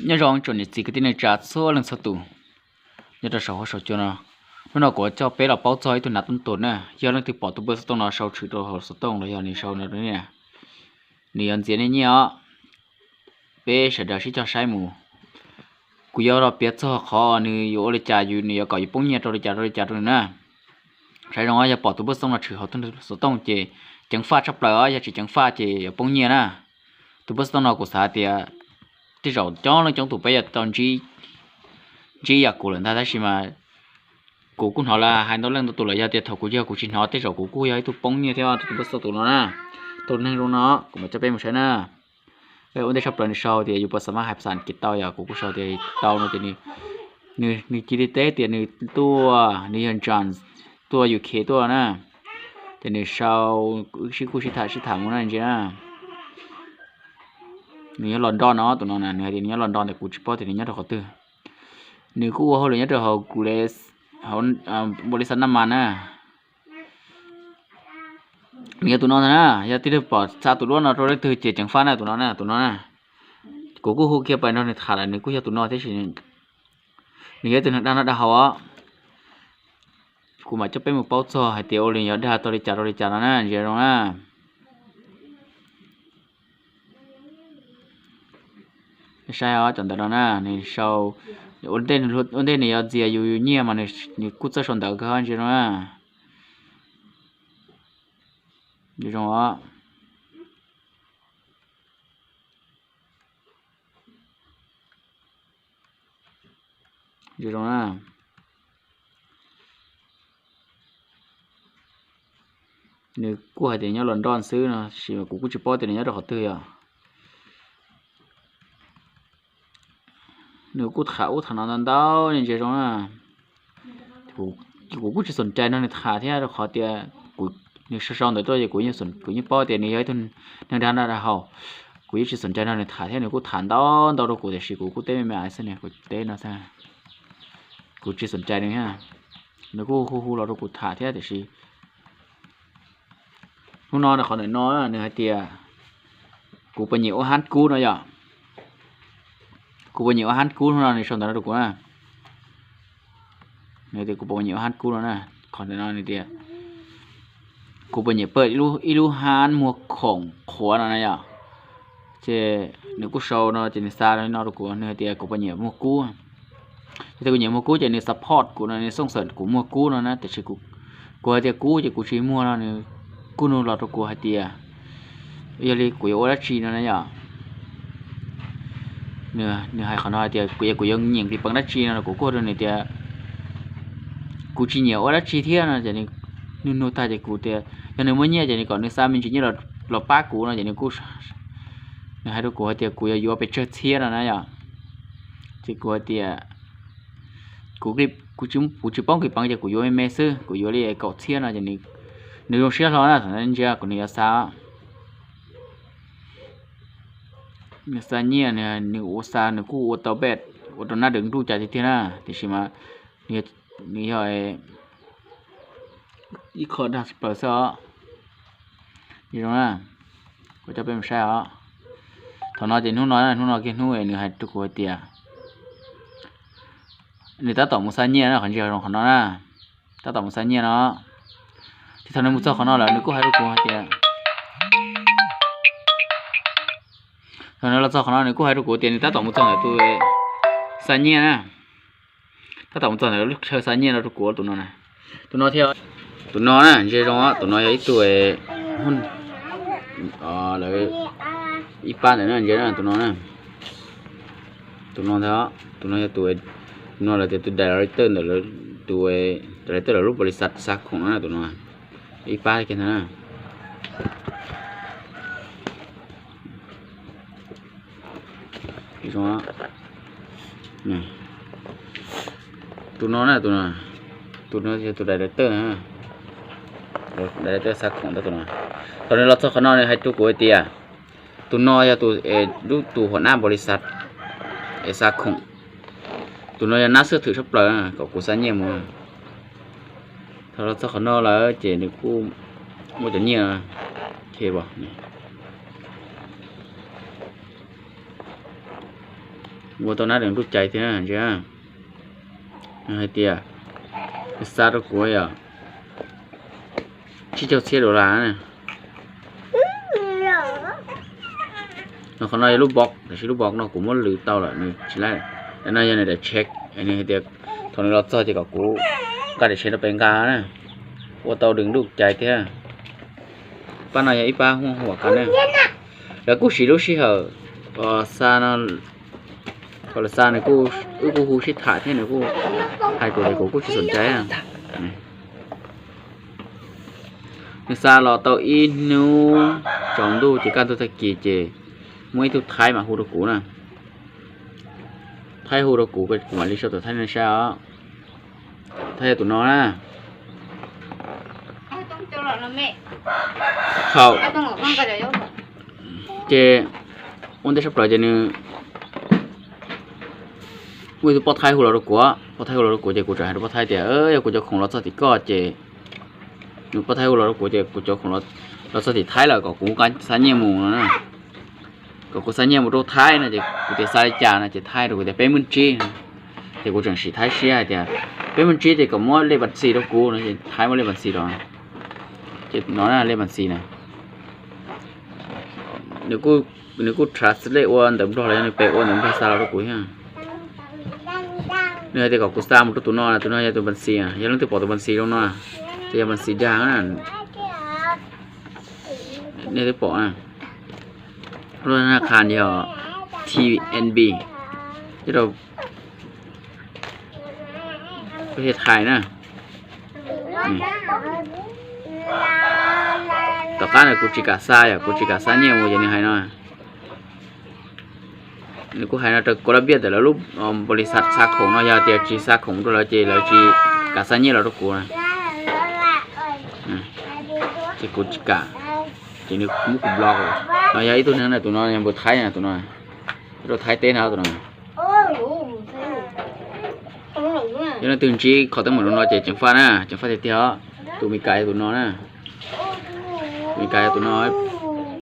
Nyob zoo tsoom niam txiv kwv tij neej tsa txhua leej txhua tus nyob rau saum huab saum cua no. Hnub no kuv coj peb los paub txog ib tug nav tooj tus na. Yog leej twg pom tus npawb xov tooj no sau tshwm rau hauv xov tooj los yog nws sau no, nws yuav ntxias nej nyiaj os. Peb sawv daws sib cog saib mus. Kuv yuav los piav txog qhov nws yuav ua li cas, yus nws yuav kom yus poob nyiaj rau li cas rau li cas rau nws na. Saib zoo yog pom tus npawb xov tooj no tshwm hauv xov tooj ces ceev faj tshaj plaws os, yog tsis ceev faj ces yuav poob nyiaj na. Tus npawb xov tooj no kuv xav tias tej zaum coob leej coob tus peb yuav tau ntsib yam kuv lawm ntag, tab sis mas kuv kuj hnov lawv hais ntau leej ntau tus lawm, yog tias thaum kuv yog kuv tsis hnov tej zaum kuv kuj yog ib tug poob nyiaj thiab rau tus npawb xov tooj no na. Tus neeg zoo no kuv mam coj peb mus saib na. Ua ntej tshaj plaws nws sau tias yus puas xav mas hais xas kiv tau, yog kuv kuj sau tias tau no ces nws cia li teb tias nws tuaj, nws yog John, tuaj U K tuaj na. Ces nws sau, sib kuj sib tham sib tham mus na ntsia na. Nws nyob London no, tus no na, nws hais tias nws nyob London ntawm kuv tsis paub tias nws nyob rau qhov twg. Nws kuj ua hauj lwm nyob rau hauv kuv le, hauv npaum li xav naj mas na. Nws yog tus no ntag na, yog tij laug pom xa tus duab no rau leej twg ces ceev faj na tus no na, tus no na. Kuv kuj hu kiag pais nrog nws tham lawm, nws kuj yog tus no thiab sis nws yog ib tug neeg dag noj dag haus os. Kuv mam coj peb mus paub txog hais tias ua li yog dag tau li cas rau li cas no na, ntsia zoo na. Saib os, cov ntawm no na, nws sau, ua ntej nws yuav ntxias yus yus nyiaj mas nws kuj txawj sau ntawv kawg, ntsia zoo na. Zoo os. Zoo na. Nws kuj hais tias nyob London xwb no, sis kuv kuj tsis paub tias nws nyob rau qhov twg yom. Nws kuj tham ub tham no ntau ntau, ntsia zoo na. Kuv kuj tsis xom cai nrog nws tham thiab rau qhov tias nws sau sau ntawv tuaj ces kuv yeej paub tias nws yog ib tug neeg dag noj dag haus. Kuv yeej tsis xom cai nrog nws tham thiab, nws kuj tham ntau ntau rau kuv tiam sis kuv kuj teb me me xwb, kuv teb no xwb, kuv tsis xom cai nws thiab. Nws kuj hu hu los rau kuv tham thiab tiam sis hnub no qhov ntawm no nws hais tias kuv puas nyiam ua hab kub no yom. Kuv puas nyiam ua hab kub, hnub no nws sau ntawv no rau kuv na. Nws tias kuv puas nyiam ua hab kub no na. Qhov ntawm no nws tias kuv puas nyiam pawj ib lub hab muag khoom qhuav no na yom. Ces nws kuj sau no ces nws xa no rau kuv, nws hais tias kuv puas nyiam muag kub. Yog tias kuv nyiam muag kub ces nws support kuv no, nws xooj xawm kuv muag kub no na, tiam sis kuv hais tias kub ces kuv tsis muag no nws kuj nug los rau kuv hais tias yog li kuv yuav ua dab tsi no na yom. Nws hais qhov no hais tias kuv, kuv yuav nyeem kis peev dab tsi no, kuv kuj hais rau nws tias kuv tsis nyiam ua dab tsi thiab no ces nws nug tag ces kuv tias yog nws muaj nyiaj ces nws kom nws xa me ntsis nyiaj los pab kuv no ces nws kuj, nws hais rau kuv hais tias kuv yuav yuav pes tsawg txhiab no na yom. Ces kuv hais tias kuv, kuv tsis paub kis peev ces kuv yuav me me xwb, kuv yuav li kaum txhiab no ces nws zoo siab hlo na, thaum ntawd ntsia kuv nws yuav xa, nws xa nyiaj, nws ua xa nws kuj ua tau pej, ua rau nab deev nruj cas tiag tiag na, tiam sis mas nws yog ib qho dag tshaj plaws xwb os. Zoo na, kuv coj peb mus saib os. Thaum no ces hnub no, hnub no kiag hnub nws hais rau kuv hais tias nws tab tom mus xa nyiaj na, qhov ntsia zoo qhov no na, tab tom mus xa nyiaj no. Ces thaum nws mus txog qhov no lawm nws kuj hais rau kuv hais tias, thaum nws los txog qhov no nws kuj hais rau kuv tias nws tab tom mus txog ntawm tus xa nyiaj na, tab tom mus txog ntawm lub chaw xa nyiaj no rau kuv, tus no na, tus no thiab. Tus no na ntsia zoo, tus no yog ib tug lawv ib pab ntawm no ntsia na, tus no na, tus no ntag, tus no yog tus, tus no lawv tias tus director ntawm lawv, tus director lawv lub npaum li xa khoom no na, tus no ib pab kiag ntag na. Tus no na, tus no, tus no yog tus director, director xa khoom ntawd tus no. Thaum nws los txog qhov no nws hais rau kuv hais tias tus no yog tus, lub tus huam nab npaum li xa, es xa khoom. Tus no yog nab xwb thwm tshaj plaws kom kuv xa nyiaj mus. Thaum los txog qhov no lawm ces nws kuj muaj cov nyiaj, ces Ua tau nab dees ntuj cais thiab ntsia. Nws hais tias nws xa rau kuv yog tsib caug txhiab dollar na. Qhov no yog lub box, tab sis lub box no kuv muab lwv tau lawm, nws tsis laib. No yog nws daim check, nws hais tias thaum nws los txog ces kom kuv nqa daim check rau pem nqa na. Ua tau dees ntuj cais thiab. Pab no yog ib pab huaj huam qas na. Lawv kuj siv lub sij hawm xa no, thaum lawv xa nws kuj, wb kuj hu sib tham thiab nws kuj hais kuv, kuv kuj tsis xam cai. Nws xa los tau ib hnub tsaus ntuj ces kaj ntug tag kis ces muaj ib tug Thaib mas hu rau kuv na. Thaib hu rau kuv, kuv mam li sau tus Thaib no saib os. Thaib yog tus no na. Hau, ces ua ntej sab plaws ces nws muaj ib tug poj Thaib hu los rau kuv, poj Thaib hu los rau kuv ces kuv txawm hais rau poj Thaib tias yog kuv cov khoom los txog tim koj ces, nws poj Thaib hu los rau kuv ces kuv cov khoom los txog tim Thaib lawm kom kuv xa nyiaj mus no na. Kom kuv xa nyiaj mus rau Thaib no ces kuv tias xa li cas no ces Thaib rau kuv tias peb maj tsib. Ces kuv tseem sim Thaib siab hais tias peb maj tsib ces kom muab lej npas xis rau kuv no ces Thaib muab lej npas xis rau. Ces no na lej npas xis na. Nws kuj translate ua ntawv Nplog los yog nws pem ua ntawv Nplog xa los rau kuv thiab. Nws hais tias kom kuv xa mus rau tus no, tus no yog tus npas xis, yog leej twg pom tus npas xis rau no, ces yog npas xis dag na. Nej twb pom na, lub thab qha yog T N B, nyob rau Thaib na. Tom qab no kuv tsis kam xa, yog kuv tsis kam xa nyiaj mus ces nws hais no, nws kuj hais no rau kuv lab piaj ntawm lawv lub npaus lis xaj xa khoom no, yog tias tsis xa khoom rau lawv ces lawv tsis kam xa nyiaj los rau kuv. Ces kuv tsis kam, ces nws muab kuv block lawm. No yog ib tug neeg na, tus no yog npawg Thaib na, tus no rau Thaib teb na, tus no. Yog leej twg ntsib qhov teeb meem no ces ceev faj na, ceev faj tiag tiag os. Tus Meskas yog tus no na, Meskas yog tus no.